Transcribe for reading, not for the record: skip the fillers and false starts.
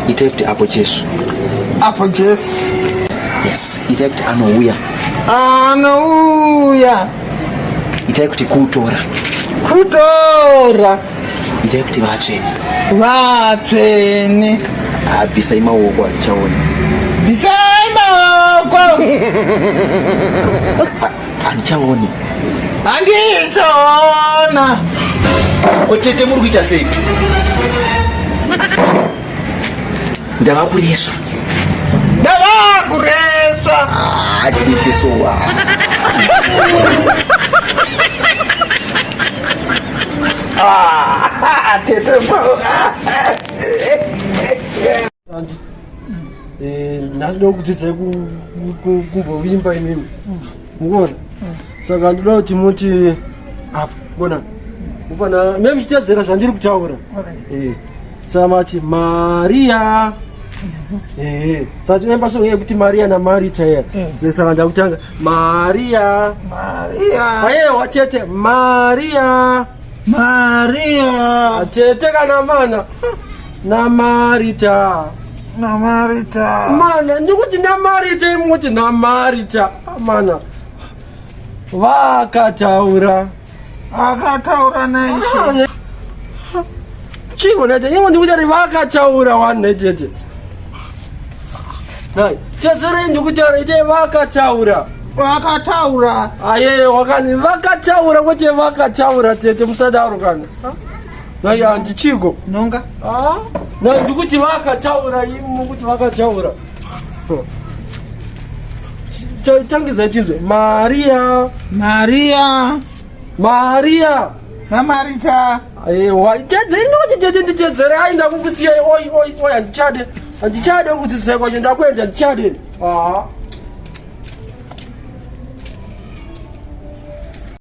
Itai kuti apo Jesu. Apo Jesu. Yes. Itai kuti anouya. Anouya. Itai kuti kutora. Kutora. Itai kuti vatsvene. Vatsvene. Ah, bvisai maoko handichaoni. Bvisai maoko. Handichaoni. Handichaona. Ko tete muri kuita sei? Ndava kuresva. Ndava kuresva. Ah, tete so. Ah, tete so. Andi. Eh, nhasi ndoda kudzidzai kumbovimba imimi. Mukuona? Saka ndoda kuti muti apa, bona. Mufana, mimi muchitedzera zvandiri kutaura. Eh. Saka mati Maria. Eh, saka tinoimba song yekuti Maria naMarita iya. Saka ndakutanga Maria. Maria. Ayewa tete Maria. Maria. Tete kana mana. namarita namarita mana ndikuti namarita imuti namarita mana vakataura akataura naishe chiko nete ingo ndikuti ari vakataura wani netete nai tedzerei ndikutaura ite vakataura vakataura aye wakani vakataura kwete vakataura tete musadaro kana Nai handichiko. Nonga. Ah, nai ndikuti vakataura imi kuti vakataura. Tangizai tinzwe. Maria. Maria. Maria. NaMarita. Aiwa, tedzei ndikuti tete nditedzere ai ndakukusiyai oi oi oi handichade. Handichade kudzidzisai kwacho ndakuenda handichade. Ah.